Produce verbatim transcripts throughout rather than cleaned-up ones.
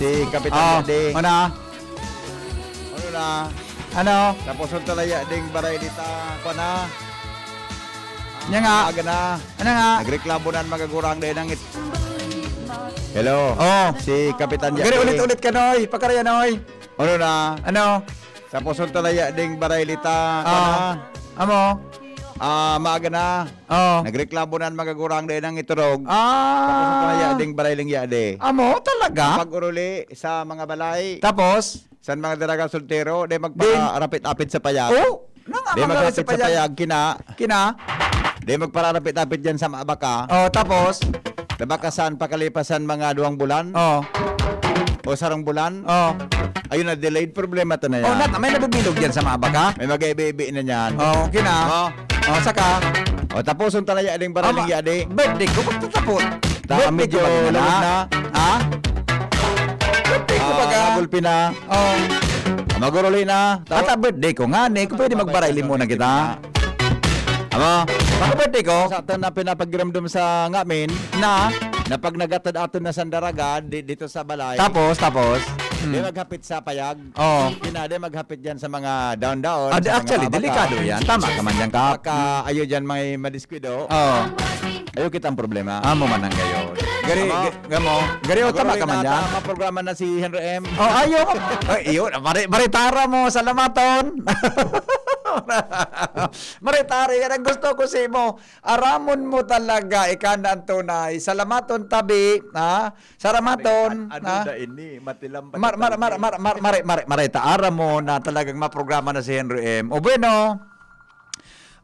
Si Kapitan Oh, Yadi. Ano? Ano na? Ano? Tapos ang talaya ding baray dita. Kwa na? Nya nga. Aga na. Ano nga? Nagreklamo na ang mga gurang dahil nangit. Hello? Oh. Si Kapitan Gari Yadi. Ulit-ulit ka, Noy. Pagkaraya, Noy. Ano na? Ano? Tapos ang talaya ding baray dita. Kwa Ah. na? Amo? Ah, maaga na. Oh. Nagreklamo na ang mga gurang dahil nangiturog. Ah. Tapos ang talaya ding baray ling yadi. Amo? Talaga? Pag-uruli sa mga balay. Tapos? San mga daragang soltero, di magparapit-apit sa payag. Oh, nang Di mga magpit sa sa payag. payag, kina. Kina? Di magparapit-apit dyan sa maabaka. Oh, tapos? Tabakasan, pakalipasan mga duwang bulan. Oh. O sarong bulan. Oh. Ayun na, delayed problema to na yan. Oh, nat-, may nabibilog dyan sa maabaka? May mag-iibi-ibi na yan. Oh, kina? Oh. Oh, saka? Oh, tapos ang talaya ding baray Ama, ling yadi. Birthday ko, magtatapos. Ta, Birthday medyo ko, lawag na. Ha? Birthday ko Ah, baga. Nagulpi na. Oh. Maguruli na. Ata birthday ko nga, ni. Kung pwede magbaray limo na kita. Aba? Baka birthday ko. Sa atin na pinapagiramdam sa ngamin Na? na pag nagatad aton na sandaraga di, dito sa balay. Tapos, tapos? Di Hmm. maghapit sa payag. Oo. Kina, di maghapit dyan sa mga daon-daon, Ah, di, sa mga actually, mabaka. delikado yan. Tama ka man dyan, Kap. Baka Hmm. ayo dyan may madiskuido. Oo. Ayo kitang problema. Amo man ang gayon. Gari, Amo? ga-, gamo. Gari, oh, tama Maguruli ka man na dyan. ta, maprograma na si Henry M. Oh, ayo. Ay, iyo, mari-, maritara mo, salamaton. Maritara, yan ang gusto ko sa imo. Aramon mo talaga, ika na ang tunay. Salamaton tabi, ha? Saramaton, Ano, ano ha? da ini? Matilam ba Mar-, mar-, mar-, mar-, mar-, mare-, mare-, mareta, aram mo na talagang maprograma na si Henry M. O bueno,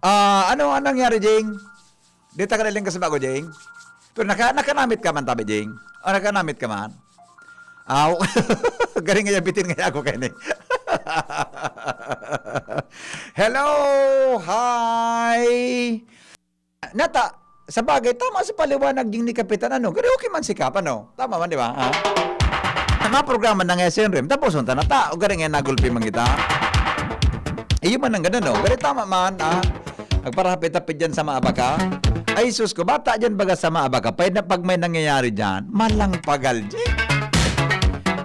ah, ano ang nangyari, Jing? Di ta ka naling kasama ko, Jing? Pero naka-, nakanamit ka man, tabi, Jing? O, nakanamit ka man? Aw, galing nga bitin nga ako kaini. Hello! Hi! Nata, sa bagay, tama sa paliwanag ding ni Kapitan, ano? Gari, okay man si Kap, ano? Tama man, di ba? Ha? Mga programa na nga si Henry M, tapos unta na ta, o gari nga nagulpi man kita. Iyo man ang ganun, no? Gari, tama man, ah. Magparahapit-hapit dyan sa maabaka. Ay, sus ko, bata dyan baga sa maabaka. Pwede na pag may nangyayari dyan, malang pagal, G.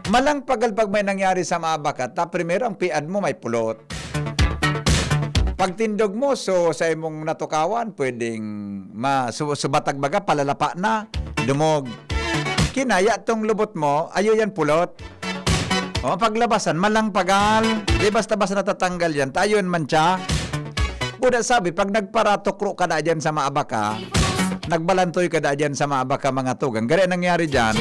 Malang pagal pag may nangyari sa maabaka. Ta, primero, ang piad mo may pulot. Pagtindog mo, so, sa imong natukawan, pwedeng ma-, su-, subatag baga, palalapa na, dumog. Kinaya tong lubot mo, ayo yan pulot. O, paglabasan, malang pagal. Di basta-basta natatanggal yan, tayon man siya. Buda sabi, pag nagparatukro ka na dyan sa maabaka, nagbalantoy ka na dyan sa maabaka, mga tugang. Gari nangyari dyan,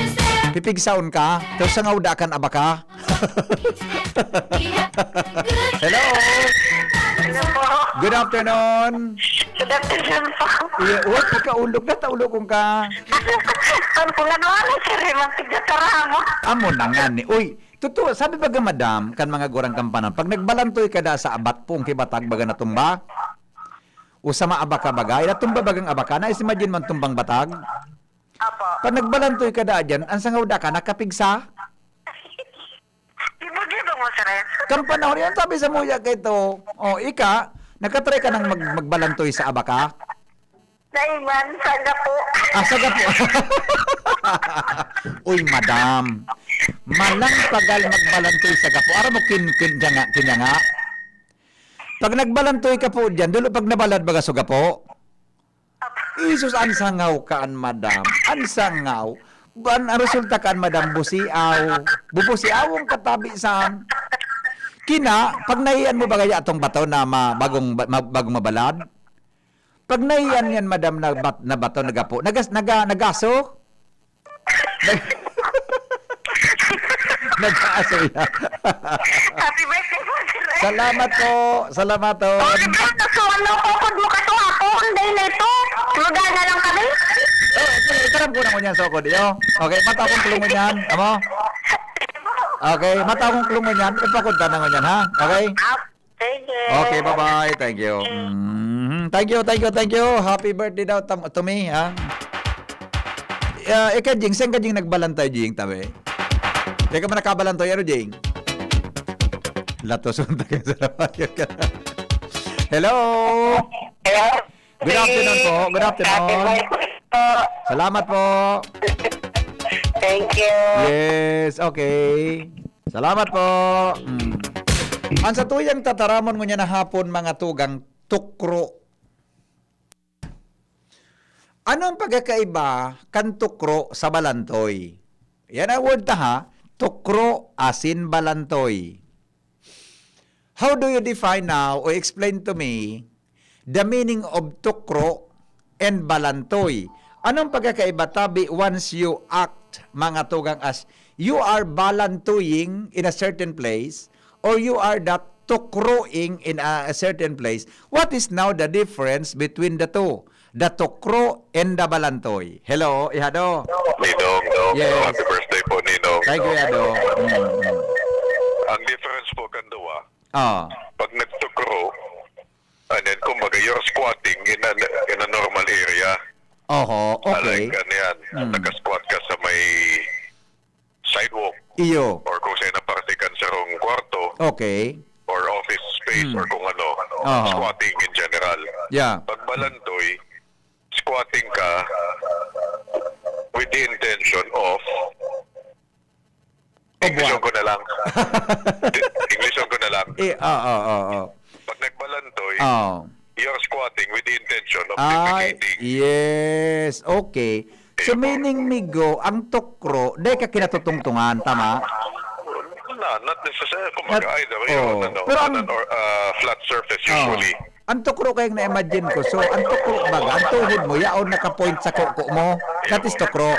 pipigsaon ka, tapos sa ngawda kan abaka. Hello! Hello po. Good afternoon. Good afternoon po. Iya, uy, ikaulog na, taulog kong ka. Ang kung ano-ano, sir, eh, magpigdataran mo. Amo na nga ni. Uy, totoo, sabi baga, madam, kan mga gurang kampanan, pag nagbalantoy ka da sa abat pong kibatag baga natumba, o sa maabaka baga, natumba bagang abaka, na-imagine man tumbang batag? Apo. Pag nagbalantoy ka da dyan, ang sangaw da ka, nakapigsa? Ibog-ibog mo, sir, eh. Kan panahon yan, sabi sa muya kay to, "Oh, ika, nakatry ka nang mag-, magbalantoy sa abaka?" Naiman, sa gapo. Ah, sa gapo. Uy, madam. Malang pagal magbalantoy sa gapo. Aram mo, kin-, kin-, dyan nga, kinya nga. Pag nagbalantoy ka po dyan, dulo pag nabalad baga sa gapo. Jesus, an sangaw ka an madam. An sangaw. An, an resulta ka an madam, busiaw. Bubusiawon ka tabi san. Kina, pag nahiyan mo bagay atong bato na ma-, bagong ba-, ma-, bagong mabalad? Pag nahiyan yan, madam, na bat-, na bato, nagapo. Nagas-, naga-, nagaso? Nag-, nag-aaso yan. Happy birthday po, sir. Salamat po. Salamat po. Oh, di ba? So, ano po, pag makasuha po, ang day na ito, lugar na lang kami. Oh, ito, ito lang po na ngunyan sa ako, di, oh. Okay, mata akong kulungan yan. Amo? Okay, mata akong kulungan yan. Ipakunta na ngunyan, ha? Okay? Ah, sige. Okay, bye-bye. Thank you. Mhm. Thank you, thank you, thank you. Happy birthday daw tam-, to me, ha? Ah, ika, Jing, saan ka, Jing, nagbalantay, Jing, tabi? Teka, man nakabalantay, ano, Jing? Latos, unta kayo sa labayan ka. Hello? Hello? Good afternoon po. Good afternoon. Happy birthday po. Salamat po. Thank you. Yes, okay. Salamat po. Mm. Ang satuyang tataramon ngunyan na hapon, mga tugang, tukro. Ano ang pagkakaiba kan tukro sa balantoy? Yan ang word ta ha, tukro asin balantoy. How do you define now or explain to me the meaning of tukro and balantoy? Anong pagkakaiba tabi once you act, mga tugang, as you are balantoying in a certain place or you are that tukroing in a, a certain place? What is now the difference between the two? The tukro and the balantoy. Hello, Ihado. Ninong, Yes. happy birthday po, Ninong. Thank you, Ihado. Mm, mm. Ang difference po kan duwa, Ah, pag nagtukro, and then kumbaga you're squatting in a, in a normal area. oho, okay. Like, ano yan, Mm. nakasquat ka sa may sidewalk Iyo. or kung sa na parte kan sarong kwarto Okay. or office space Mm. or kung ano, Aha. squatting in general. Yeah. Pag balantoy, squatting ka with the intention of Of Englishon what? ko na lang. Englishon ko na lang. Eh, oo, oo, oo. Pag nagbalantoy, Oh. you're squatting with the intention of Ay, defecating. yes. Okay. So, Ayun po. meaning, Migo, ang tukro, di ka kinatutungtungan, tama? No, not necessarily. Kung Not- mag-either oh. yun, ano, Pero ang- on an or, uh, flat surface Oh. usually. Ang tukro kaya na-imagine ko, so, ang tukro baga, ang tuhod mo, yaon nakapoint sa kuko mo, that is tukro.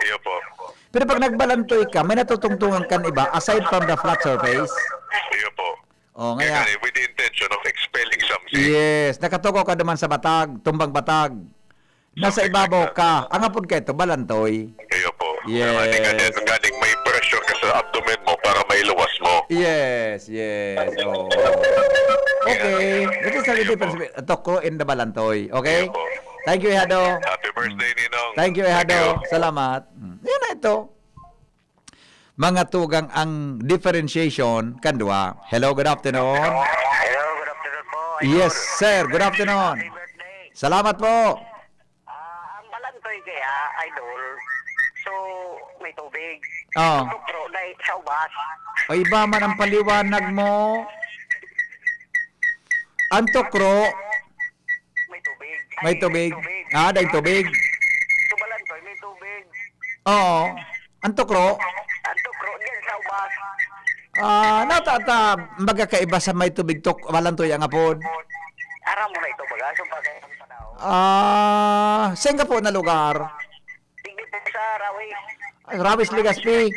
Iyo po. Pero pag nagbalantoy ka, may natutungtungan kan iba aside from the flat surface. Iyo po. Oh, Kaya ngaya. nga, with the intention of expelling something. Yes, nakatukaw ka naman sa batag, tumbang batag. Nasa ibabaw ka. Ang apod ka ito, balantoy. Iyo po. Yes. Kaya nga, nga, nga may pressure ka sa abdomen mo para mailuwas mo. Yes, yes. Oo. Okay. That is the difference between tukro and the balantoy. Okay? Iyo po. Thank you, Ihado. Happy birthday, Ninong. Thank you, Thank Ihado. you. Salamat. Mm. Yan na ito. Mga tugang ang differentiation kan duwa. Hello, good afternoon. Hello, good afternoon po. Idol. Yes, sir. Good afternoon. Happy birthday. Salamat po. Ah, ang balantoy kaya, idol, so may tubig. Oh. Tukro, dahil sa ubas, O iba man ang paliwanag mo. Ang tukro, may tubig. may Ay, tubig. Ah, dahil tubig. So, balantoy, may tubig. Oo. Ang tukro, Ang tukro, dyan sa ubas. ah, natata, magkakaiba sa may tubig tuk, balantoy ang apod. Aram mo na ito, baga? So, bagay ang panahon. Ah, saan ka po na lugar? Sige po sa Rawis. Ay, Rawis, Legazpi.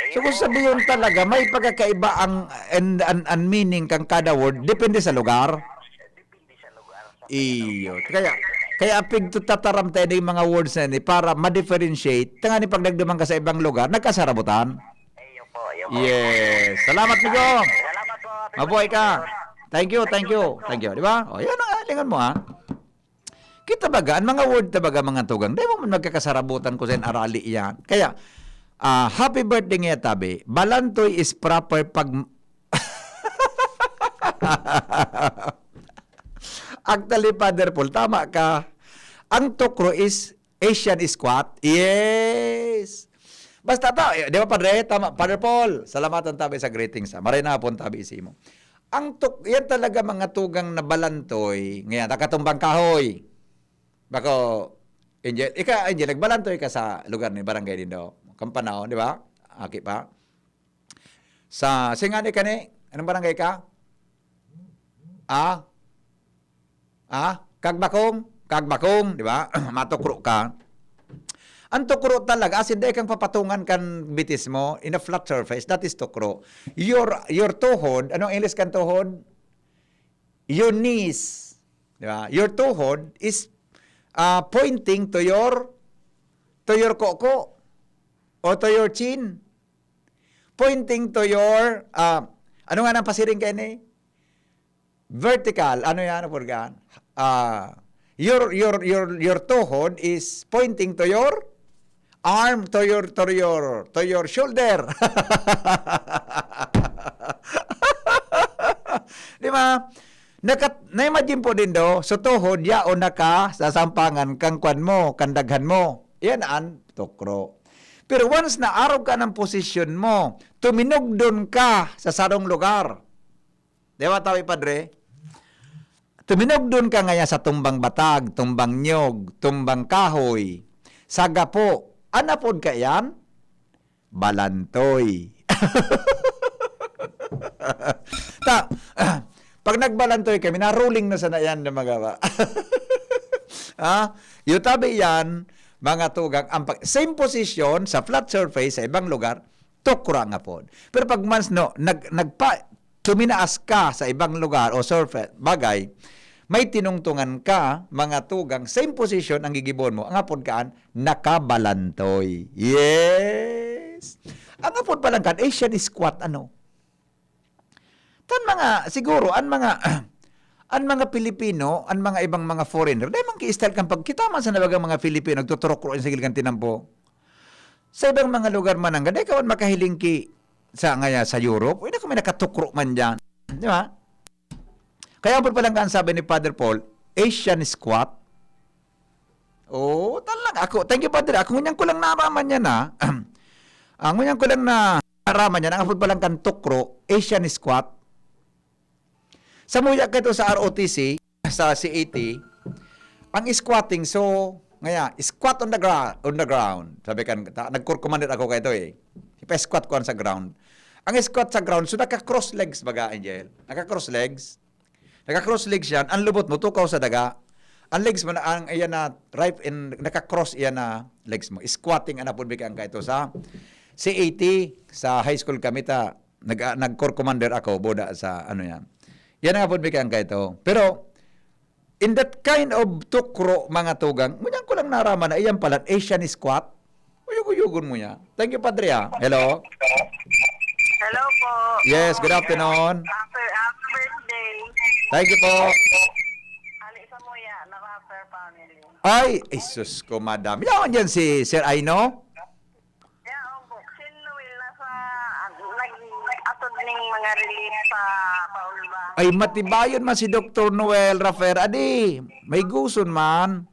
So, kung sabihin talaga, may pagkakaiba ang, and, and, and meaning kang kada word, depende sa lugar. Iyo. Kaya, kaya pigtutataram tayo ng mga words na ini para ma-differentiate. Tanga ni pag nagduman ka sa ibang lugar, nagkasarabutan. Ayun po, ayun po. Yes. Salamat, Migo. Salamat po. Mabuhay ka. Thank you, thank you, thank you. Di ba? O, yan ang alingan mo, ha? Kita baga, ang mga word ta baga, mga tugang, di mo man magkakasarabutan ko sa arali yan. Kaya, ah, happy birthday nga tabi. Balantoy is proper pag... Actually, Father Paul, tama ka. Ang tukro is Asian squat. Yes. Basta ta, eh, di ba, Padre? Tama, Father Paul. Salamatan tabi sa greetings, ha. Maray na hapon tabi isimo. Ang tuk-, yan talaga mga tugang na balantoy. Ngayon, takatumbang kahoy. Bako, Angel, ika, Angel, nagbalantoy ka sa lugar ni barangay nindo. Kampanao, di ba? Aki pa. Sa, singani ka ni? Anong barangay ka? Ah? Ah? Kagbakong? Kagbakong, di ba? Matukro ka. Ang tukro talaga, as in, dai kang papatungan kan bitis mo in a flat surface, that is tukro. Your, your tuhod, anong English kan tuhod? Your knees. Di ba? Your tuhod is uh, pointing to your to your koko o to your chin. Pointing to your uh, ano nga nang pasiring kayo ni? Vertical. Ano yan, Purgan? Uh, your, your, your, your tuhod is pointing to your arm, to your, to your, to your shoulder. Di ba? Nakat, na-imagine po din do, so tuhod, yaon na ka sa sampangan kang kwan mo, kang daghan mo. Yan ang tukro. Pero once na arog ka ng posisyon mo, tuminugdon ka sa sarong lugar. Di ba, tawi, Padre? Tuminugdon ka ngaya sa tumbang batag, tumbang nyog, tumbang kahoy, sa gapo. Ano pod kaiyan? Balantoy. Ta, pag nagbalantoy kami, na-rolling na sana yan na magawa. Ha? Yung tabi yan, mga tugang, ang pag, same position sa flat surface sa ibang lugar, tukra nga pod. Pero pag once, no, nag, nagpa, tuminaas ka sa ibang lugar o surface, bagay, may tinungtungan ka, mga tugang, same position ang gigibon mo. Ang apod kaan, nakabalantoy. Yes! Ang apod palang kan, Asian squat, ano? Tan mga, siguro, an mga, an mga Pilipino, an mga ibang mga foreigner, dai man ki-style kan pag, kita man sa nabagang mga Pilipino, nagtuturok-rok sa gilid kan tinampo. Sa ibang mga lugar man, ang dai ka man makahiling ki, sa, ngaya, sa Europe, uy, na kami nakatukro man diyan. Di ba? Kaya ang palang kan sabi ni Father Paul, Asian squat. Oh, talaga. Ako, thank you, Padre. Ako, ngunyan ko lang naraman yan, ha. Ang ngunyan ko lang na naraman yan, ang apod palang kan tukro, Asian squat. Sa muya ka ito sa R O T C, sa C A T, ang squatting, so, ngaya, squat on the, gra- on the ground. Sabi kan, ta, nagkurkumander ako ka ito eh. Ipa-squat ko sa ground. Ang squat sa ground, so naka-cross legs baga, Angel. Naka-cross legs. Naka-cross legs yan, ang lubot mo, tukaw sa daga. Ang legs mo, na, ang, iyan na, right, in, naka-cross iyan na legs mo. Squatting, ang apod bika ang kaito sa C A T, sa high school kami ta, nag, nagcorps commander ako, boda sa, ano yan. Yan ang apod bika ang kaito. Pero, in that kind of tukro, mga tugang, ngunyan ko lang naraman na iyan pala, Asian squat. Uyog-uyogon mo niya. Thank you, Padre, ah. Hello? Hello po. Yes, good afternoon. Happy, happy birthday. Thank you po. Hali sa muya, na Rapper family. Ay, Jesus ko, madam. Yaon dyan si Sir Aino? Yeah, opo. Si Noel nasa, ah, nag-atod ning mga relief sa Paulba. Ay, matibayon man si Doktor Noel Rafer. Adi, may guson man.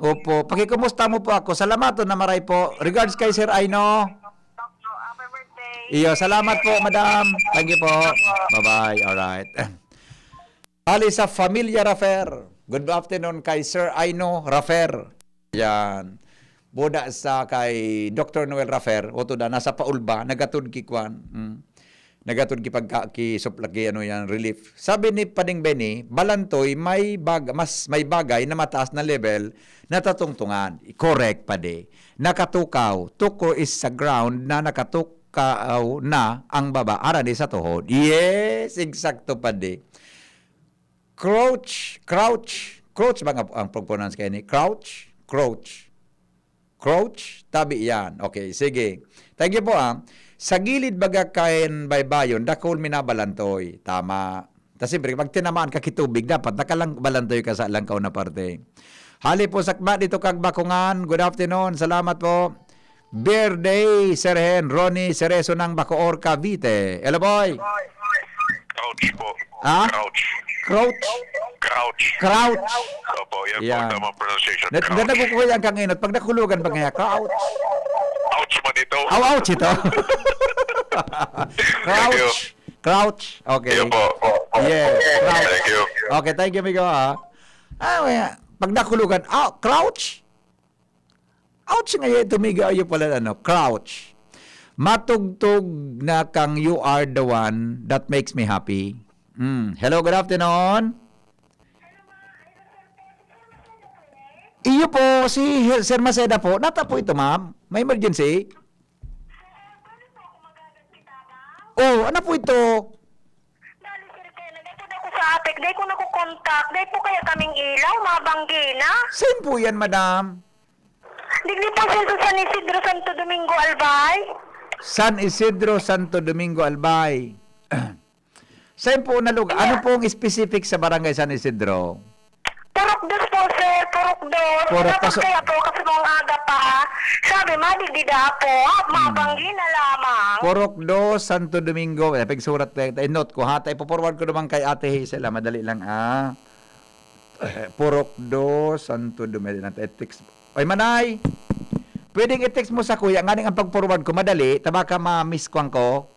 Opo, pakikumusta mo po ako. Salamaton na maray po. Regards kay Sir Aino. Opo, happy birthday. Iyo, salamat po, madam. Thank you po. Bye-bye. Alright. Ali sa Familia Rafer. Good afternoon kay Sir Aino Rafer. Yan. Boda sa kay Doktor Noel Rafer. Oto da, nasa Paulba. Nagatod ki kwan. Mm. Nagatod ki pagka, ki supla, ki ano yan, relief. Sabi ni Pading Benny, Balantoy, may bag-, mas may bagay na mataas na level na tatungtungan. Correct, Padi. Nakatukaw. Tukro is sa ground na nakatukaw na ang baba. Arani sa tuhod. Yes, eksakto, Padi. Crouch, crouch. Crouch ba nga ang pag-pronounce kayo ni? Crouch? Crouch. Crouch, tabi yan. Okay, sige. Thank you po, ah. Sa gilid baga kan baybayon, dakul minabalantoy. Tama. Ta siyempre, pag tinamaan ka kitubig, dapat nakalang-, balantoy ka sa langkaw na parte. Hali po sakma dito kag Bakungan. Good afternoon. Salamat po. Birthday, Sir Hen, Ronnie Cerezo ng Bacoor, Cavite. Hello, boy. Crouch po. Ah? Crouch. Crouch? Crouch. Crouch. Opo, yan po ang Yan. tamang pronunciation. Nat-, Crouch. nanago ko yan kang inot. Pag nakulugan pa nga, crouch. Ouch man ito. Aw, ouch ito. Thank you. Crouch. Crouch. Okay. Yun po. Yes. Crouch. Thank you. Okay, thank you, amigo, ha. Ah, kaya, pag nakulugan, ah, crouch? Ouch nga, eh, tumiga ayo pala, ano, crouch. Matugtog na kang You Are the One That Makes Me Happy. Mm. Hello, good afternoon. Iyo po, si He-, Sir Maceda po. Nata po ito, ma'am. May emergency? Oh, ano po ito? Dali, sir, kaya na, dai po na ako sa apek, dai ko nakukontak, dai po kaya kaming ilaw, mabanggi na. Saan po yan, madam? Digdi po, sir, sa San Isidro, Santo Domingo, Albay. San Isidro, Santo Domingo, Albay. Saan po na lugar? Ano pong specific sa Barangay San Isidro? Purok dos po, sir. Purok dos. Purok Tapos dos. kaya po, kasi mong aga pa, sabi, madigdi da po. Ah, Hmm. mabanggi na lamang. Purok dos, Santo Domingo. Eh, pagsurat, eh, eh, note ko, ha? Ta, ipo-forward ko naman kay Ate Hazel, ah. Madali lang, ah. Eh, Purok dos, Santo Domingo. Eh, text. Oy, Manay! Pwedeng i-text mo sa kuya, nganing ang pag-forward ko madali, ta baka ma-miss ko ang ko.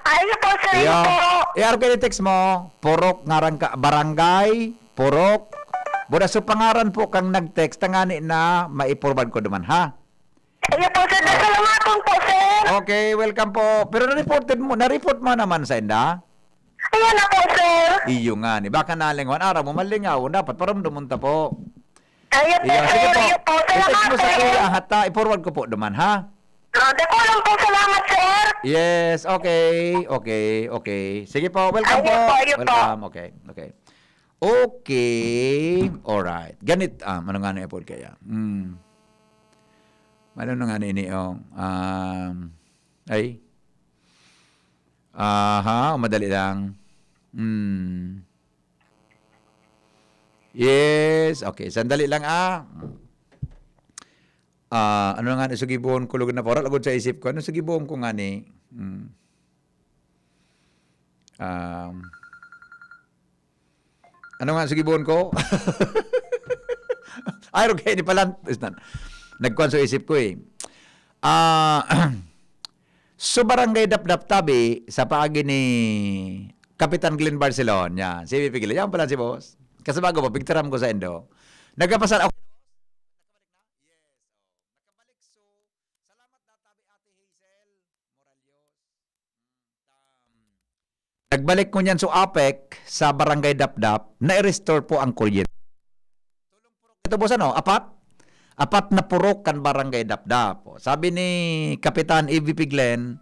Ay, iyo po, sir, iyo Iyo. po. I-R K i-text mo, Purok ngaran ka, Barangay, Purok. Buda, so pangaran po kang nag-text, tangani na mai-forward ko duman, ha? Iyo po, sir. Salamat po, sir. Okay, welcome po. Pero na-reported mo, na-report mo naman sa inda? Ayan na po, sir. Iyo nga ni. Baka nalingawan. Araw mo, malingawan. Dapat paramdaman ta po. Ayan po, Iyo, sige sir. po. Iyo po. I-text Salamat, mo sa sir. kuya, ha, ta. I-forward ko po duman, ha? Ah, dako lang po. Salamat, sir. Yes, okay. Okay, okay. Sige po, welcome Ayun po. po, ayun po. Welcome. Okay, okay. Okay. Alright. Ganit, ah, ano nga na po kaya? Hmm. Ano na nga ni, ni, oh? Um, ay. Aha, madali lang. Hmm. Yes, okay. Sandali lang, ah. Ah, ano nga ni sugibohon ko, lugod na pora, lugod sa isip ko. Ano sugibohon ko nga ni? Hmm. Um, ano nga sugibohon ko? Ay, okay, ni pala. Nagkuhan sa isip ko eh. Ah, so Barangay Dapdap Tabi, sa paagi ni Kapitan Glenn Barcelon, yan. Si Pipigil. Yan pala si boss. Kasi bago pa, pigtaram ko sa indo. Nagkapasal ako. Nagbalik ko niyan so APEC sa Barangay Dapdap, na-restore po ang kuryente. Ito, boss, ano? Apat? Apat na purok kan Barangay Dapdap. O, sabi ni Kapitan E V P Glenn,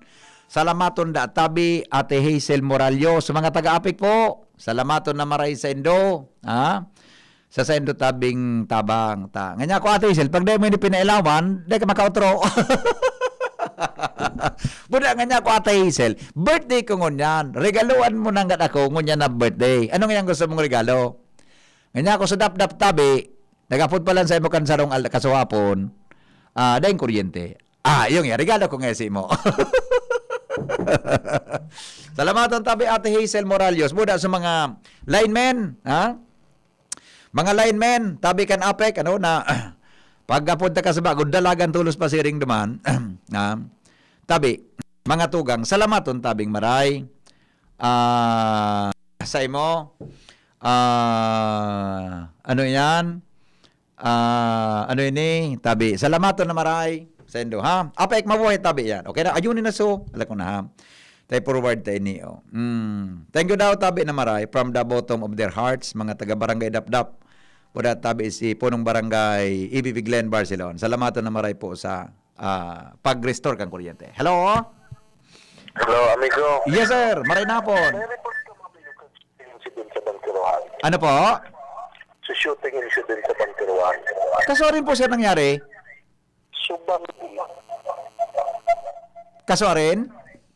"Salamaton da tabi, Ate Hazel Morallo." Sa mga taga-APEC po, salamaton na maray sa indo. Ha? Sa saindo tabing tabang ta. Nganyan ko, Ate Hazel, pag dai mo ini pinailawan, dai ka makaotro. Buda, nganyan ko, Ate Hazel, birthday ko ngunyan. Regaluan mo na nga ako ngunyan na birthday. Ano nganyan gusto mong regalo? Nganyan ko sa Dapdap Tabi, nagapod pa lang sa imo kan sarong al-, kasuhapon, ah, daing kuryente. Ah, yung yan, regalo ko nga si mo. Salamaton tabi, Ate Hazel Moralios. Buda sa mga linemen, ha? Mga linemen, tabi kan APEC, ano, na pag-apod ta ka sa bago, dalagan tolos pa siring duman. Ah, tabi, mga tugang, salamaton tabing maray. Ah, sa imo, ah, ano yan? Ah, ano ini? Tabi, salamaton na maray. Saindo, ha? APEC, mabuhay tabi yan. Okay na? Ayun na so. Alam ko na, ha? Tayo forward tayo ini, oh. Mm. Thank you daw, tabi na maray. From the bottom of their hearts, mga taga Barangay Dapdap. Buda tabi si Punong Barangay E V P Glenn Barcelon. Salamaton na maray po sa, ah, pag-restore kang kuryente. Hello? Hello, amigo. Yes, sir. Maray na po. May report ka ba, amigo, sa shooting incident sa Bantiruhan? Ano po? Sa shooting incident sa Bantiruhan. Kaso rin po, sir, nangyari? Subang. Kaso rin?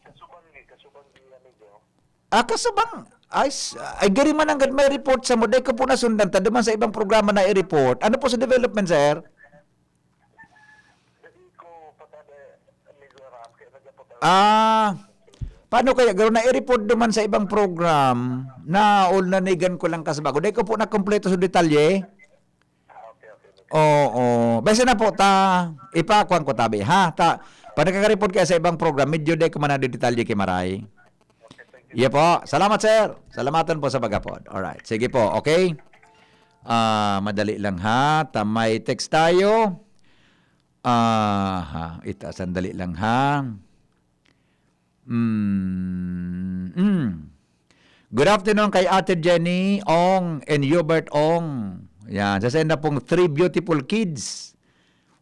Kasubanggi, kasubanggi, amigo. Ah, kasubang. Ay, s-, ay, gari man ang may report sa mo. Dai ko po nasundan. Ta, duman sa ibang programa na i-report. Ano po sa development, sir? Dai ko pa tada, amigo Ram, kaya nagapot ang Ah, paano kaya? Garo na i-report duman sa ibang program na ol na nigan ko lang kasbago. Dai ko po nakompleto sa detalye. Ah, okay, okay. Oo. Basta na po ta, ipakuan ko tabi, ha? Ta, pag nagkaka-report kaya sa ibang program, medyo dai ko man na detalye kay maray. Iya po. Salamat, sir. Salamaton po sa pagapod. Alright. Sige po. Okay. Ah, madali lang, ha. Ta, may text tayo. Ah, ha. Ito, sandali lang, ha. Mm, mm. Good afternoon kay Ate Jenny Ong and Hubert Ong. Yan, sa senda pong three beautiful kids.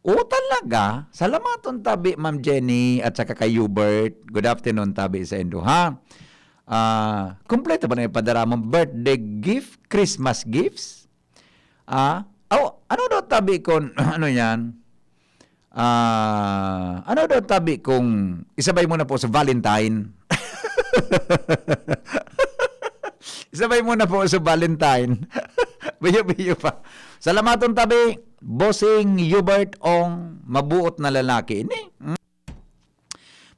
O, talaga? Salamaton tabi, Ma'am Jenny, at saka kay Hubert. Good afternoon tabi sa indo, ha? Ah, kompleto ba na ipadara mong birthday gift, Christmas gifts? Ah, aw, ano daw tabi kon, ano yan? Ah, ano daw tabi kung isabay mo na po sa Valentine? Isabay mo na po sa Valentine. Biyo-biyo pa. Salamaton tabi, Bossing Hubert Ong, mabuot na lalaki ini. Hmm?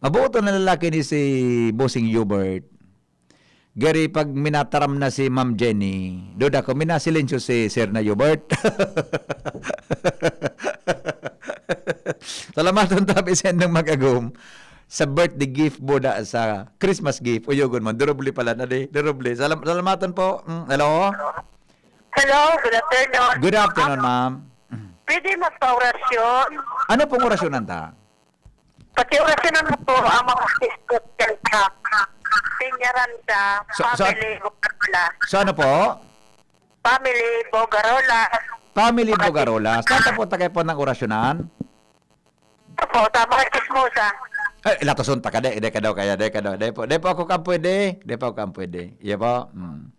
Mabuot na lalaki ni si Bossing Hubert. Gari pag minataram na si Ma'am Jenny, duda ko, minasilencio si Sir na Hubert. Salamaton tabi sa indong mag-agom sa birthday gift, buda sa Christmas gift. Uyogon mo, durubli pala na di, durubli. Salam-, salamaton po. Mm, hello? Hello, good afternoon. Good afternoon, ma'am. Pwede magpa-orasyon? Ano pong orasyonan ta? Pati orasyonan mo po ang mga sisters sa Peñaranda, So- so- family, Bogarola. So ano po? Family, Bogarola. Family Bogarola. Saan ta po tagay po ng orasyonan? Opo, sa mga chismosa. Eh, latoson ta ka, de, de ka daw kaya, de ka daw. De po, de po ako kan pwede. De po ako kan pwede. Iya po. Mm.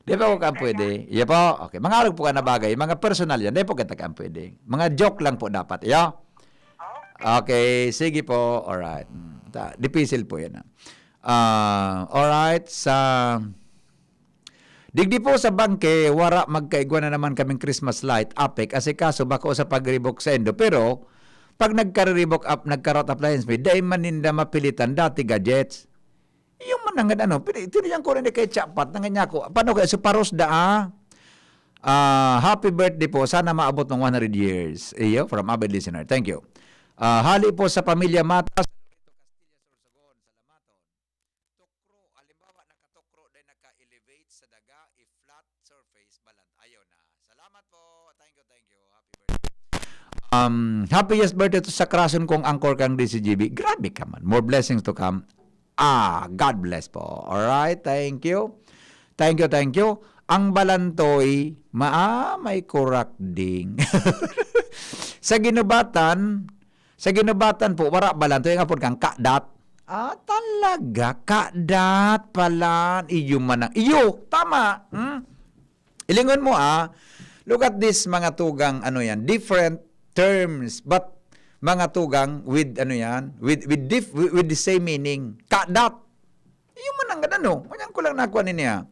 De po ako kan pwede. Iya po. Okay. Mga arog po ka na bagay. Mga personal yan. De po kita kan pwede. Mga joke lang po dapat. Iya? Okay. Sige po. Alright. Mm. Ta, dipisil po yan. Ah. Ah, alright. Sa Digdi po sa bangke, wara magkaigwa na naman kaming Christmas light, apek, asikaso bako sa pagribok saindo. Pero, pag nagkariribok up, nagkarot appliance mi, dai man ninda mapilitan dati gadgets. Yung manangad ano, pini-, tiniyan ko rin kay Chapat, nangan niya ako, paano kaya si Paros da, ah? Ah, happy birthday po. Sana maabot ng one hundred years. Iyo, from avid listener. Thank you. Ah, hali po sa pamilya Mata, Tukro, halimbawa, nakatukro din, naka-elevate sa daga, i-flat surface, balan. Ayaw na. Salamat po. Thank you, thank you. Happy birthday. Um, happiest birthday to sa krason kong angkor kang D C G B. Grabe ka man. More blessings to come. Ah, God bless po. Alright, thank you. Thank you, thank you. Ang balantoy, maa, may kurak ding. Sa ginubatan, sa ginubatan po, wara balantoy, ang apod kang kadat. Ah, talaga? Kadat pala. Iyo man ang, iyo, tama. Hmm? Ilingon mo, ah. Look at this, mga tugang, ano yan, different terms, but mga tugang with, ano yan, with, with, diff, with, with the same meaning. Kadat. Iyo man ang ano, manyan ko lang nakuha niya.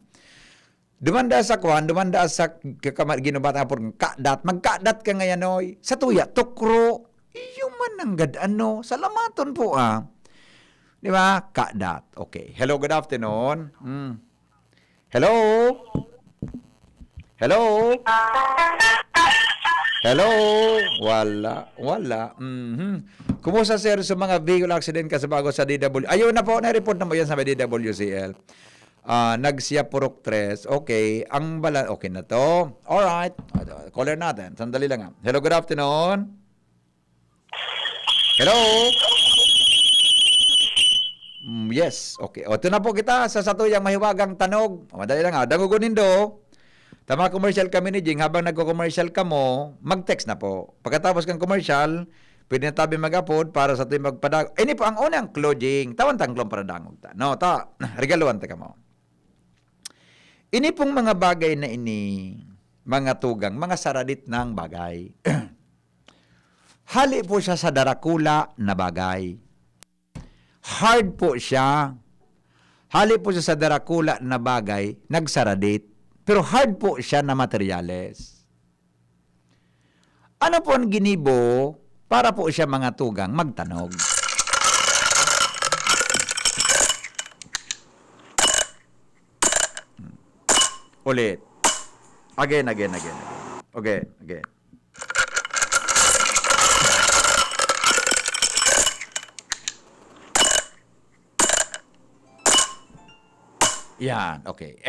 Dumanda sa kwan, dumanda sa kakama-, ginubata nga purong kadat, magkadat ka ngayon, oy. Sa tuya, tukro. Iyo man ang gad-, ano, salamaton po, ah. Di ba? Kadat. Okay. Hello, good afternoon. Mm. Hello? Hello? Hello? Wala. Wala. Mhm. Kumusta, sir, sa mga vehicle accident ka sa bago sa D W? Ayun na po, na-report na mo yan sa may D W C L. Ah, nagsiya purok tres. Okay. Ang bala-, okay na to. Alright. Caller natin. Sandali lang, ah. Hello, good afternoon. Hello? Mm, yes. Okay. O, ito na po kita sa satuyang mahiwagang tanog. O, madali lang, ah. Dangogon nindo. Tama, commercial kami ni Jing. Habang nagko-commercial kamo, mag-text na po. Pagkatapos kang commercial, pwede na tabi mag-apod para sa tuwing magpadag-, ini po ang unang closing. Tawan tangglong para dangog ta. No, ta, regaluhan ta kamo. Ini pong mga bagay na ini, mga tugang, mga saradit ng bagay. Hali po siya sa darakula na bagay. Hard po siya. Hali po siya sa darakula na bagay, nagsaradit. Pero hard po siya na materyales. Ano po ang ginibo para po siya, mga tugang, magtanog? Ulit. Again, again, again, again. Okay, again. Yan, okay.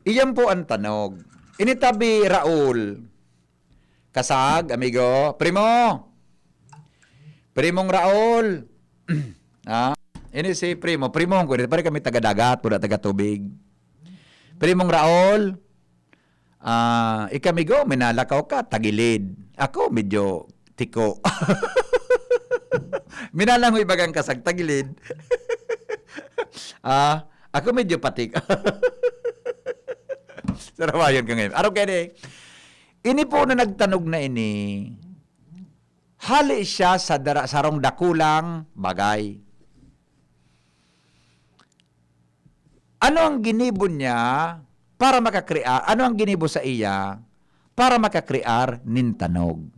Iyan po ang tanog. Ini tabi, Raul. Kasag, amigo. Primo! Primong Raul! Ah, ini si Primo. Primong ko, pare kami taga-dagat, pura taga-tubig. Primong Raul, ah, ika, amigo, minalakaw ka, tagilid. Ako, medyo tiko. Minalangoy bagang kasag, tagilid. Ah, ako medyo patik. Sarawayon ka ngayon. Araw kaya, eh. Ini po na nagtanog na ini, hali siya sa dara-, sarong dakulang bagay. Ano ang ginibo niya para makakrear? Ano ang ginibo sa iya para makakrear nin tanog?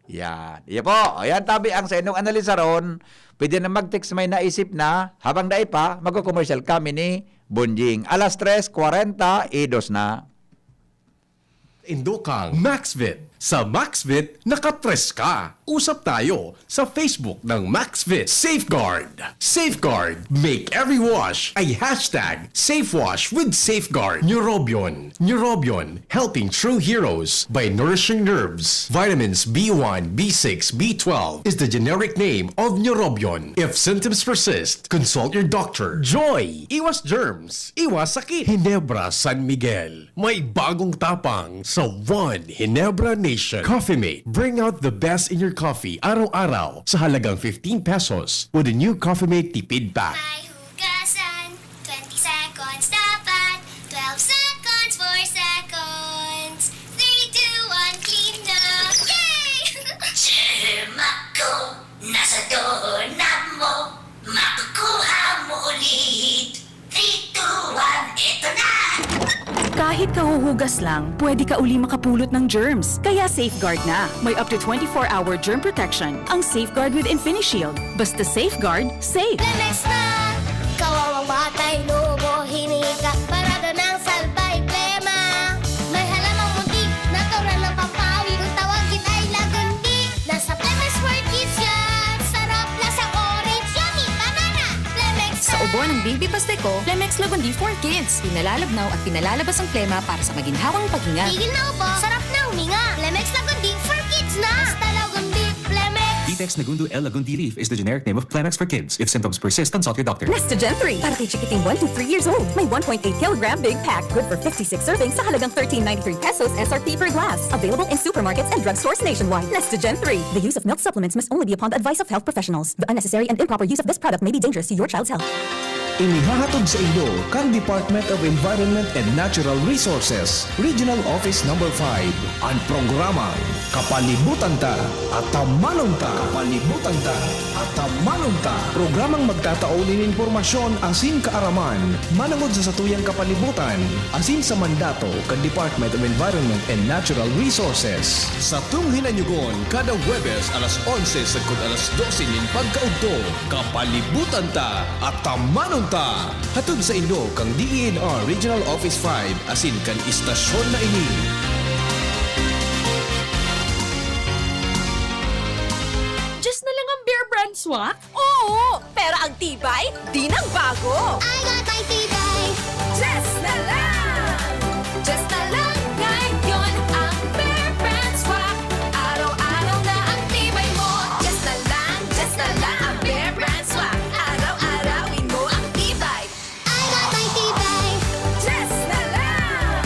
Yan. Iya po. Ayan, tabi ang sa inyong analisaron. Pwede na mag-text may naisip na. Habang dai pa, magko-commercial kami ni Bonjing. Alas tres kwarenta y dos na. Indukang Maxvit. Sa Maxvit, nakatres ka. Usap tayo sa Facebook ng Maxvit. Safeguard. Safeguard. Make every wash a hashtag safe wash with Safeguard. Neurobion. Neurobion. Helping true heroes by nourishing nerves. Vitamins B one, B six, B twelve is the generic name of Neurobion. If symptoms persist, consult your doctor. Joy. Iwas germs. Iwas sakit. Ginebra San Miguel. May bagong tapang sa One Ginebra Nation. Coffee Mate. Bring out the best in your coffee araw-araw sa halagang fifteen pesos with the new Coffee Mate Tipid Pack. May hugasan, twenty seconds dapat, twelve seconds, four seconds, three, two, one, clean na! Yay! Germ ako, nasa doorknob mo, makukuha mo ulit. Three, two, one, eto na! Kahit kahuhugas lang, pwede ka uli makapulot ng germs. Kaya Safeguard na. May up to twenty-four hour germ protection ang Safeguard with InfiniShield. Basta Safeguard, safe. Lemex na! Kawawang batay, lobo, hinika, parada ng salbay, plema. May halamang munti, natural na pampawi. Kung tawagin ay lagundi, nasa Lemex for Kids yan. Sarap, lasang orange, yummy, banana. Lemex Sa na! Ubo ng Baby Pasteco, Lemex Lagundi for Kids. Pinalalabnaw at pinalalabas ang plema para sa maginhawang paghinga. Tigil na ubo, sarap na huminga. Lemex Lagundi for Kids na! Basta Lagundi, Lemex! Vitex Nagundu L Lagundi Leaf is the generic name of Plemex for kids. If symptoms persist, consult your doctor. Next to Gen three, para kay chikiting one to three years old. May one point eight kilogram big pack, good for fifty-six servings sa halagang thirteen ninety-three pesos S R P per glass. Available in supermarkets and drugstores nationwide. Next to Gen three, the use of milk supplements must only be upon the advice of health professionals. The unnecessary and improper use of this product may be dangerous to your child's health. Inihahatod sa inyo kan Department of Environment and Natural Resources, Regional Office Number five, an programang Kapalibutan Ta, Atamanon Ta. Kapalibutan Ta, Atamanon Ta. Programang magtatao nin impormasyon asin kaaraman manangod sa satuyang kapalibutan asin sa mandato kan Department of Environment and Natural Resources. Satong hinanyugon kada Huwebes alas onse sagkod alas dose nin pagkaudto, Kapalibutan Ta, Atamanon Ta. Hatod sa inyo kan D E N R Regional Office five asin kan istasyon na ini. Diyes na lang ang Bear Brand Swak? Oo! Pero ang tibay, di nagbago! I got my tibay! Diyes na lang! Diyes na lang ngayon ang Bear Brand Swak. Araw-araw na ang tibay mo. Diyes na lang, Diyes na lang ang Bear Brand Swak. Araw-arawin mo ang tibay. I got my tibay. Diyes na lang!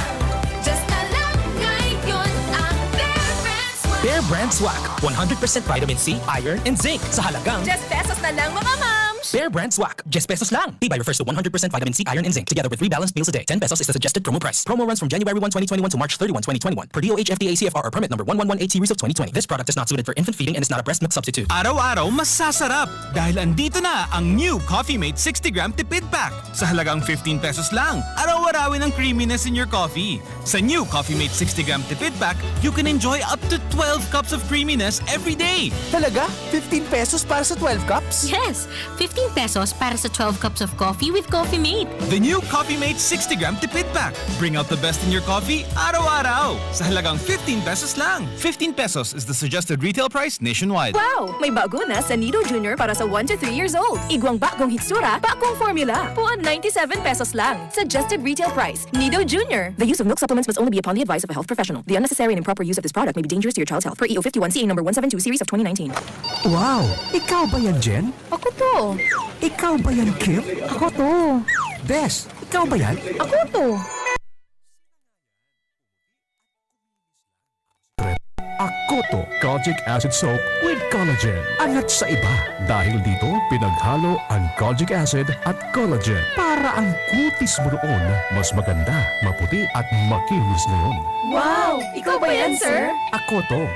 Diyes na lang ngayon ang Bear Brand Swak. Bear Brand Swak, one hundred percent vitamin C, iron, and zinc sa halagang Diyes pesos na lang, mga mams! Bear Brand Swak, diyes pesos lang. Tibay refers to one hundred percent vitamin C, iron, and zinc, together with three balanced meals a day. Ten pesos is the suggested promo price. Promo runs from January one, twenty twenty-one to March thirty-one, twenty twenty-one, per D O H F D A C F R or permit number one one one eight series of twenty twenty. This product is not suited for infant feeding and is not a breast milk substitute. Araw-araw masasarap dahil andito na ang new Coffee Mate sixty gram tipid pack. Sa halagang fifteen pesos lang, araw-arawin ang creaminess in your coffee. Sa new Coffee Mate sixty gram tipid pack, you can enjoy up to twelve cups of creaminess every day. Talaga? Fifteen pesos para sa twelve cups? Yes! Fifteen pesos para sa twelve cups of coffee with Coffee Mate. The new Coffee Mate sixty gram tipid pack. Bring out the best in your coffee araw-araw. Sa halagang fifteen pesos lang. Fifteen pesos is the suggested retail price nationwide. Wow! May bago na sa Nido Junior para sa one to three years old. Igwang bagong hitsura, bagong formula. Puon ninety-seven pesos lang. Suggested retail price. Nido Junior. The use of milk supplements must only be upon the advice of a health professional. The unnecessary and improper use of this product may be dangerous to your child's health. Per E O fifty-one C A number one seven two series of twenty nineteen. Wow! Ikaw ba yan, Jen? Ako to. Ikaw ba yan, Kim? Ako to. Des, ikaw ba yan? Ako to. Akoto Kojic Acid Soap with Collagen. Angat sa iba. Dahil dito, pinaghalo ang kojic acid at collagen para ang kutis mo noon mas maganda, maputi at makinis ngayon. Wow! Ikaw ba yan, sir? Akoto.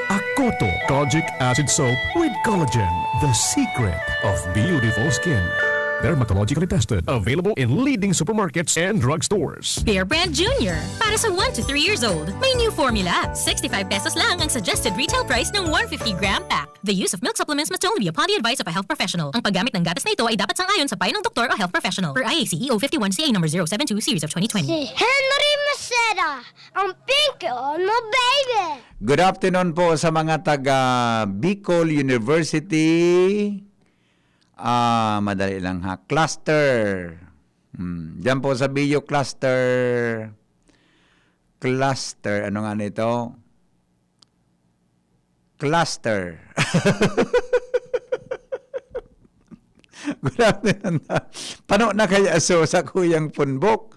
Akoto Kojic Acid Soap with Collagen. The secret of beautiful skin. Dermatologically tested. Available in leading supermarkets and drugstores. Bear Brand Junior. Para sa one to three years old, may new formula. Sixty-five pesos lang ang suggested retail price ng one fifty gram pack. The use of milk supplements must only be upon the advice of a health professional. Ang paggamit ng gatas na ito ay dapat sang-ayon sa payo ng doktor o health professional. Per I A C E O fifty-one C A number zero seven two series of twenty twenty. Si Henry Maceda, ang pink on mo, baby! Good afternoon po sa mga taga Bicol University. Ah, madali lang ha. Cluster. Hmm. Diyan po sa Bio Cluster. Cluster. Ano nga nito? Cluster. Good afternoon. Pano na kaya so sa kuyang punbok?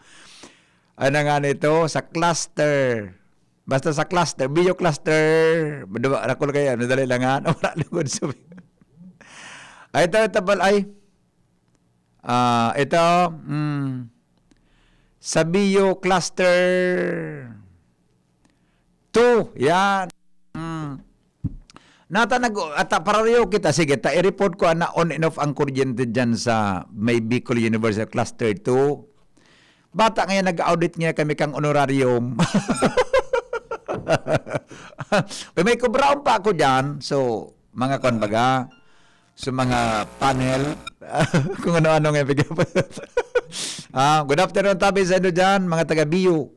Ano nga nito? Sa cluster. Basta sa cluster. Bio cluster. Maduma-, rakol kaya. Madali lang ha. Wala lugod sa Ay, ito, ito pala. Ay. Ah, ito. Mm. Sa Bio cluster two. Yan. Mm. Nata nag-, ata parareho kita. Sige, ta i-report ko ana on and off ang kuryente dyan sa may Bicol University Cluster two. Bata ngayon, nag-audit nga kami kang honorarium. Uy, may kubraon pa ako dyan. So, mga kwan baga, so mga panel, kung ano-ano nga bigyan pa. Ah, good afternoon, tabi sa inyo dyan, mga taga Bio.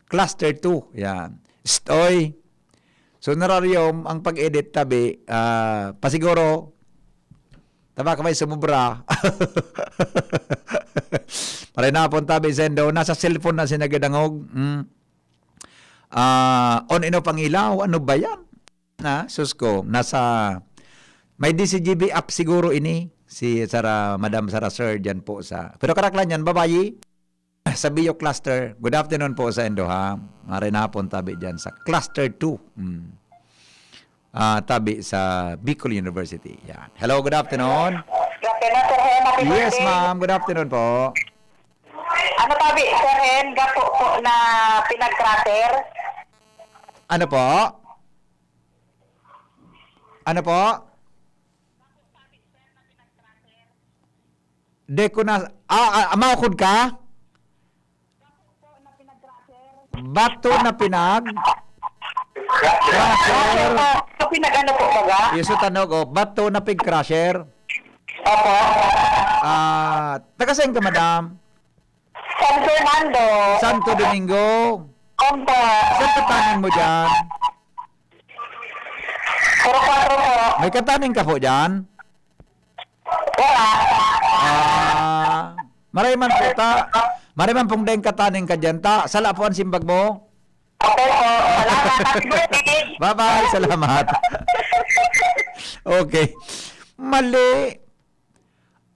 Cluster two, yan. Stoy. So, honorarium, ang pag-edit, tabi, ah, pasiguro, taba ka may sumubra. Maray na pon, tabi, sendo. Nasa cellphone na siya nagdadangog. Mm. Ah, on and off ang ilaw. Ano ba yan? Na, sus ko, nasa, may D C G B app siguro ini. Si Sara, Madam Sara Sir, dyan po sa, pero karaklan yan, babayi. Sa Bio Cluster, good afternoon po sa indo, ha. Maray na hapon, tabi dyan sa Cluster two. Mm. Ah, tabi sa Bicol University. Yan. Hello, good afternoon. Good afternoon, Sir Hen. Happy Yes, birthday. Ma'am. Good afternoon po. Ano, tabi, Sir Hen, gapo po na pinag-crusher? Ano po? Ano po? Di ko na, ah, ah, maukod ka? Bato na pinag crusher. Sa pinag-ano po, baga? Iso tanog, oh, bato na pig crusher. Opo. Ah, taga saan ka, madam? San Fernando. Santo Domingo. Opo. Saan ka taning mo dyan? Puro kwatro po. May kataning ka po dyan? Wala. Ah, maray man po ta. Maray man pong deng kataning ka dyan ta. Sala po ang simbag mo. Okay po. Salamat. Happy birthday. Bye-bye. Salamat. Okay. Mali.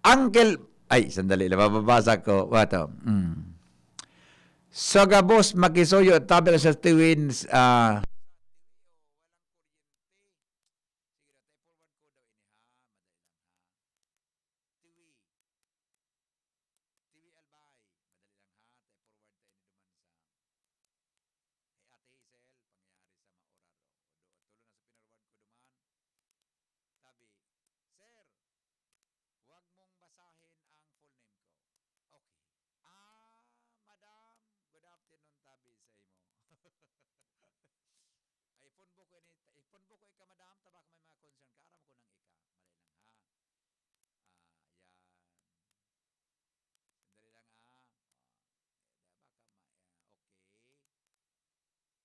Uncle, ay, sandali lang. Mababasa ko. Wato. Mm. Sa gabos, makisuyo, tabi sa tiwin, ah, Sige daw, ta-forward ko daw ini, ha? Madali lang, ha? Tiwi. Tiwi Albay. Madali lang, ha? Ta-forward ta ini duman sa kay Ate Hazel, pangyayari sa Mauraro. Do, tulo na sa pinarward ko duman. Tabi, Sir, wag mong basahin ang full name ko. Okay. Ah, madam, good afternoon, tabi sa imo. Ay, phone book ko ini, phone book ko ika, madam, tabak may mga concern ka, aram ko nang ika. Madali lang, ha? Ah, yan. Sandali lang, ah. Ah, eh, da, baka ma-, ah, okay. Yes.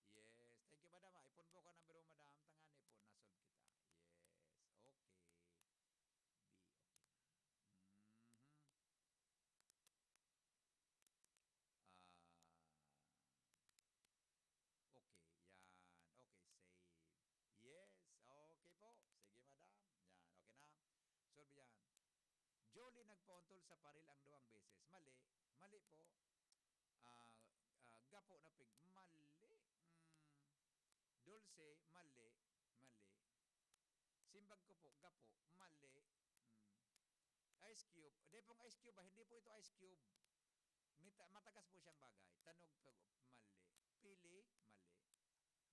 Thank you, madam, ah. I-phone book ko ang number mo, madam. Tangani po, nasolve kita. Yes. Okay. Be okay na. Mhm. Ah, okay, yan. Okay, save. Yes, okay po. Sige, madam. Yan, okay na. Solve yan. Jolly nagpauntol sa paril ang duwang beses. Mali. Mali po. Ah, ah, gapo na pig. Mali. Mm. Dulce, mali. Mali. Simbag ko po, gapo, mali. Mm. Ice Cube. Di pong Ice Cube, ah. Hindi po ito Ice Cube. Mita-, matagas po siyang bagay. Tanog, tago, mali. Pili, mali. Mm.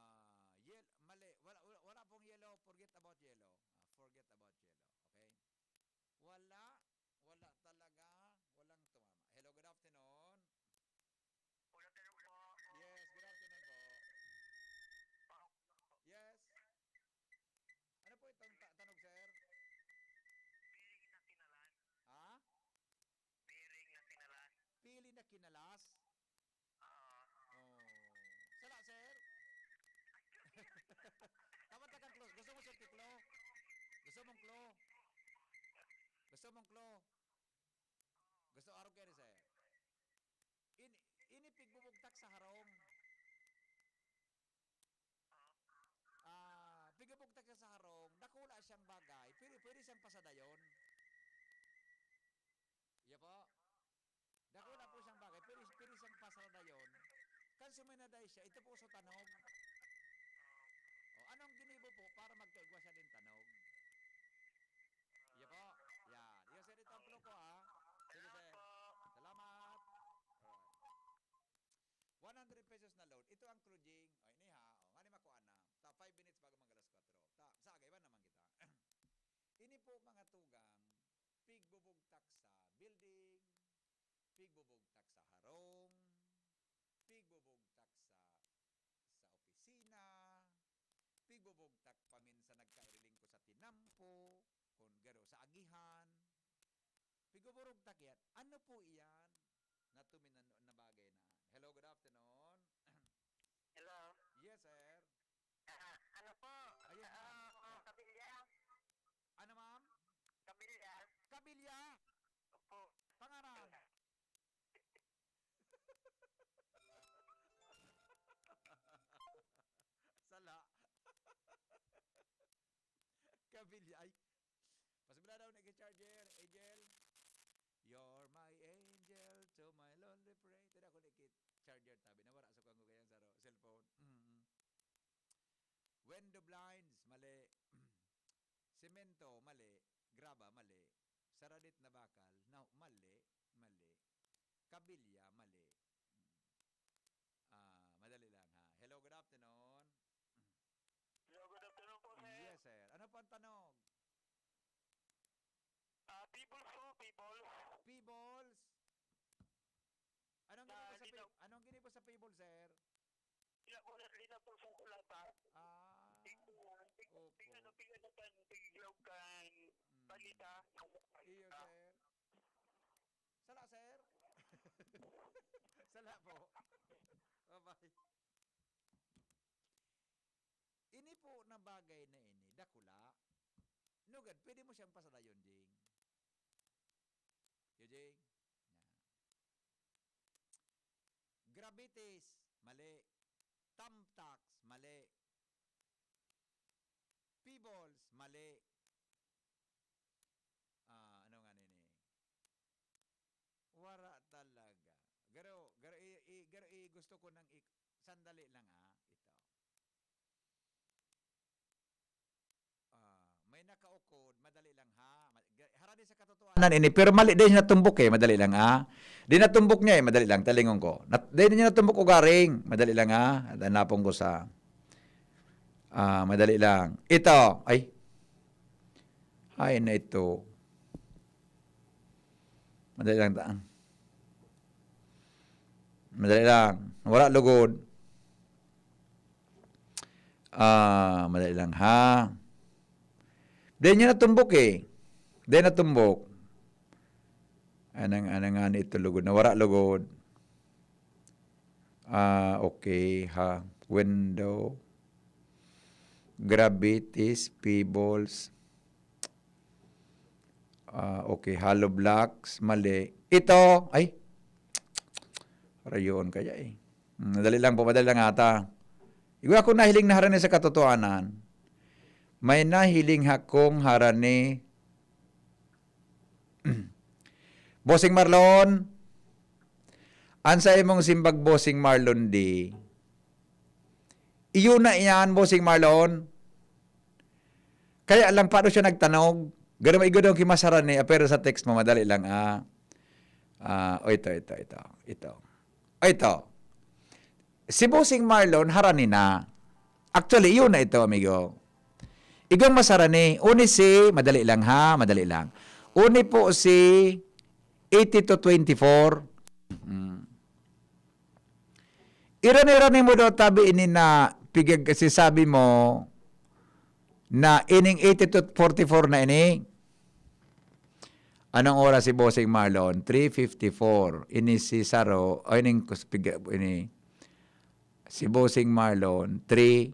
Ah, yel-, mali. Wala, wala, wala pong yellow. Forget about yellow. Ah, forget about yellow. Okay? Wala. Wala talaga. Walang tumama. Hello, good afternoon. Good afternoon po. Yes, good afternoon po. Yes. Ano po itong ta- tanong, sir? Piling na kinalas. Ha? Piling na kinalas. Piling na kinalas? Oo. Oh. Sala, sir? Dapat na kang clue. Gusto mo, sir, ti clue? Gusto mong clue? Gusto mong clue? Gusto arog kayo ni sir? In, ini pigbubugtak sa harong. Ah, pigbubugtak siya sa harong, dakula siyang bagay, pwede, pwede siyang pasadayon. Iya po. Dakula po siyang bagay, pwede, pwede siyang pasadayon. Kan suminaday siya, ito po sa tanog. O, anong ginibo po para magkaigwa siya din tanog? Iya po. Yan. Iya, sir, ito ang clue ko, ha. Sige, sir. Salamat. Alright. One hundred pesos na load. Ito ang clue, Jing. O, ini ha. O, ngani makuha na. Ta, five minutes bago mag alas kwatro. Ta, sa agay, iwan naman kita. Ini po, mga tugang, pigbubugtak sa building, pigbubugtak sa harong, pigbubugtak sa, sa opisina, pigbubugtak paminsan nagkairiling ko sa tinampo, kun garo sa agihan, pigbuburugtak yan. Ano po iyan na tuminano na bagay na? Hello, good afternoon. Hello. Yes, sir. Ah, ano po? Ayan, ma'am. Ah, kabilya. Ano, ma'am? Kabilya. Kabilya? Opo. Pangaran? Sala. Kabilya. Ay. Pasabila daw na charger, Angel. You're my angel to my lonely prayer. Tira ko na charger tabi. Nawara sa kong gayang saro, cellphone. Mm. Window blinds, mali. Semento, mali. Graba, mali. Saradit na bakal, no, mali, mali. Kabilya, mali. Mm. Ah, madali lang, ha. Hello, good afternoon. Hello, good afternoon po, sir. Yes, sir. Ano po ang tanong? Ah, Peebles po, Peebles. Peebles? Anong Na ginibo sa linaw. Pe-, anong ginibo sa Peebles, sir? Linaw po, linaw po sa kulata. Ah, Tig-, tig-, opo. Tig-, ano, tig-, ano kan, tiglaw kan Mm. balita. Iyo, Ah. sir. Sala, sir. Sala po. Bye-bye. Ini po na bagay na ini, dakula. Nugad, pwede mo siyang pasadayon, Jing. Yo, Jing. Yan. Gravities, mali. Thumbtacks, mali. Peebles, mali. Ah, ano nga nini? Wara talaga. Garo, garo, i, i, garo, i, gusto ko nang i, sandali lang, ah. Ito. Ah, may nakaukod, madali lang, ha. Ma-, ga-, harani sa katotohanan ini, pero mali din natumbok, eh, madali lang, ah. Di natumbok niya, eh, madali lang, talingon ko. Nat-, di niya natumbok ugaring, madali lang, ah. At hanapon ko sa, ah, madali lang. Ito, ay. Ay, na ito. Madali lang ta. Madali lang. Wala lugod. Ah, madali lang, ha. Di niya natumbok, eh. Di natumbok. Anang, anang nga ni ito lugod. Nawara lugod. Ah, okay, ha. Window. Gravities, Peebles. Ah, okay, hollow blocks, mali. Ito, ay. Rayon kaya eh. Hmm, madali lang po, madali lang ata. Igwa akong nahiling na harani sa katotohanan. May nahiling akong harani. Bossing Marlon, an sa imong simbag, Bossing Marlon, di. Iyo na iyan, Bossing Marlon. Kaya lang, paano siya nagtanog? Garo maigo daw ki mas harani, ah, pero sa text mo, madali lang, ah. Ah, o ito, ito, ito, ito. O ito. Si Bossing Marlon, harani na. Actually, iyo na ito, amigo. Igong mas harani, uni si, madali lang ha, madali lang. Uni po si eighty to twenty-four. Mm. Irani-rani mo daw tabi ini na pigag-, sisabi mo na ining eighty to forty-four na ini. Anong oras si Bossing Marlon? Three fifty-four. Ini si Saro, o ining kus-, piga-, ini si Bossing Marlon, three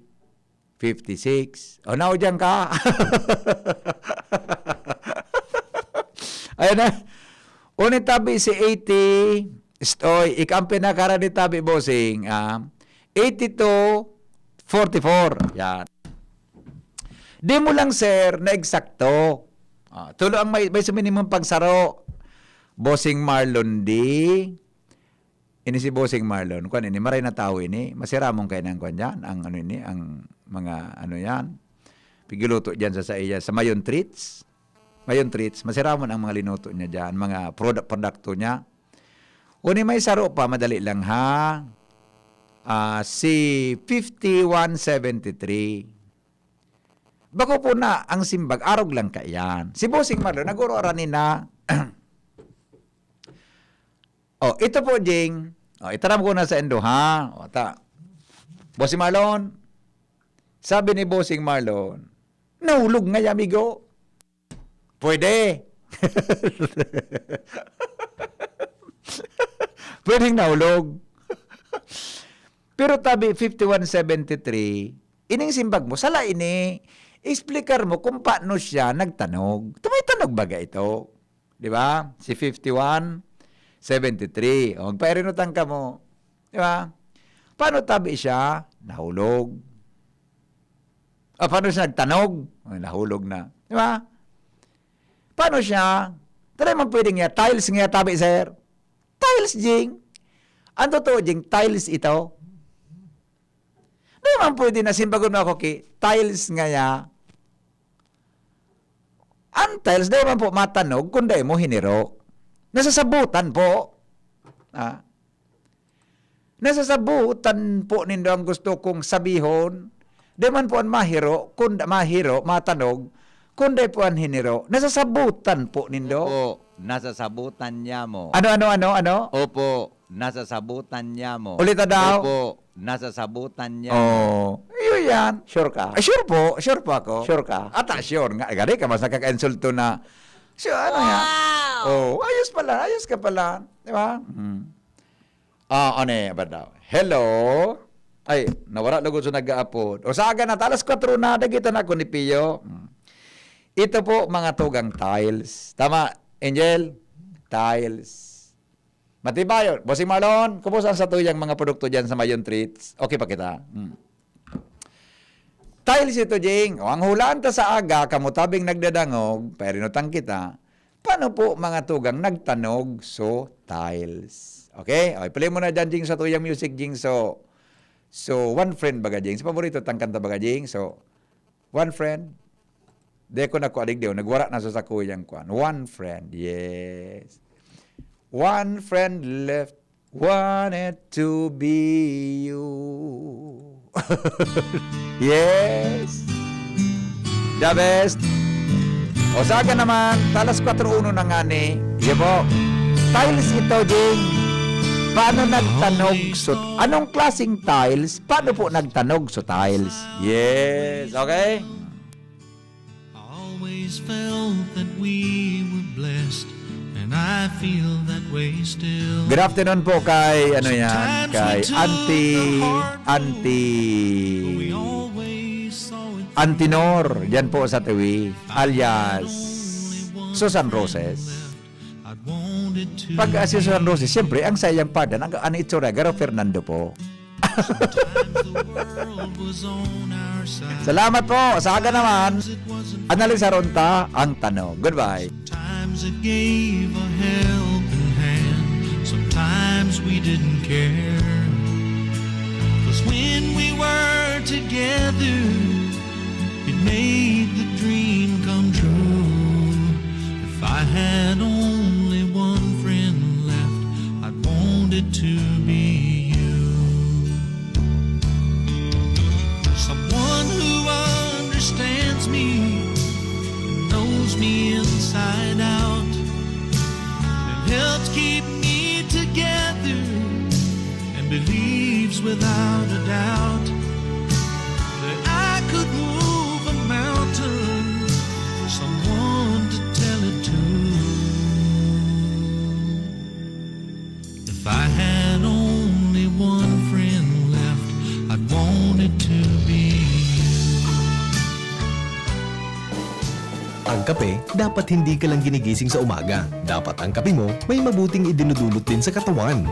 fifty-six. O, naudyang ka? Ayan na. Uni tabi si eighty. Stoy, ika ang pinakara ni tabi, Bossing. Ah, eighty to forty-four. Yan. Di mo lang, sir, na eksakto. Ah, tulo ang may, may suminimong pagsaro. Bossing Marlon, di. Ini si Bossing Marlon. Kwan ini, maray na tawo ini. Masiramon kayo ng kwan dyan. Ang ano ini, ang mga ano yan. Pigiluto dyan sa, sa iya, sa Mayon Treats. Mayon Treats. Masiramon ang mga linuto niya dyan. Mga product, produkto niya. Uni may saro pa, madali lang ha. Ah, si fifty-one seventy-three. Bako po na ang simbag, arog lang ka yan. Si Bossing Marlon, naguro arani na. Oh, ito po, Jing. Oh, itaram ko na sa indo, ha? O, ta. Bossing Marlon, sabi ni Bossing Marlon, "Nahulog nga, amigo." Pwede. Pwedeng nahulog. Pero tabi, fifty-one seventy-three, ining simbag mo, sala ini, explicar mo kung paano siya nagtanog. Ito, may tanog baga ito? Di ba? Si fifty-one seventy-three. O, magpairinutan ka mo. Di ba? Paano tabi siya? Nahulog. Ah, paano siya nagtanog? Ay, nahulog na. Di ba? Paano siya? Tara man pwede niya. Tiles niya tabi, sir. Tiles, Jing. Ang totoo, Jing, tiles ito. Di man pwede na simbagon mo ako ki, tiles ngaya. Ang tiles, di man po matanog kung di mo hiniro. Nasasabutan po. Ah. Nasasabutan po nindo ang gusto kong sabihon. Di man po an mahiro, kun-, mahiro, matanog, kun di po an hiniro. Nasasabutan po nindo. Opo, nasasabutan niya mo. Ano, ano, ano, ano? Opo, nasasabutan niya mo. Ulita daw. Opo, nasasabutan niya mo. Oh, yun yan. Sure ka? Ah, sure po, sure po ako. Sure ka? Ata sure nga. Gari ka, mas nakakainsulto na. So, ano yan? Wow! Oh, ayos pala, ayos ka pala. Di ba? Hmm. Ah, ano eh, ba daw? Hello? Ay, nawara lugod sa nag-aapod. O sa aga na, alas kwatro na, dagitan ako ni Pio. Hmm. Ito po, mga tugang tiles. Tama, Angel? Tiles. Matibayon. Bossing Marlon, kumusta ang satuyang mga produkto dyan sa Mayon Treats? Okay pa kita? Hmm. Tiles ito, Jing. O, ang hulaan ta sa aga, kamutabing nagdadangog, pairinutan kita. Paano po, mga tugang, nagtanog so tiles? Okay? O, i-play mo na dyan, Jing, sa tuyang music, Jing. So, so, One Friend baga, Jing. Sa paborito tang kanta baga, Jing. So, One Friend. Di ko na kualig di, o, nagwara na sa sakuyang kwan. One Friend, yes. One friend left, wanted to be you. Yes. The best. O, saga naman, alas kwatro uno na nga ni. Iyo po. Tiles ito, Jing. Paano nagtanog so, anong klaseng tiles? Paano po nagtanog so tiles? Yes. Okay? Always felt that we were blessed, and I feel that way still. Good afternoon po kay, ano yan, kay Auntie, Auntie, Auntie Nor, dyan po sa Tawi, alias Susan Roses. Pag, ah, si Susan Roses, siyempre, ang sayang pa din, ang, ang itsura, Garo Fernando po. Salamat po. Sa aga naman, analisaron ta ang tanong. Goodbye. Sometimes it gave a helping hand. Sometimes we didn't care. 'Cause when we were together, it made the dream come true. If I had only one friend left, I'd want it to be you. Someone who understands me, knows me inside out. Without a doubt that I could move a mountain, someone to tell it to. If I had only one friend left, I'd want it to be you. Ang kape, dapat hindi ka lang ginigising sa umaga. Dapat ang kape mo may mabuting idinudulot din sa katawan.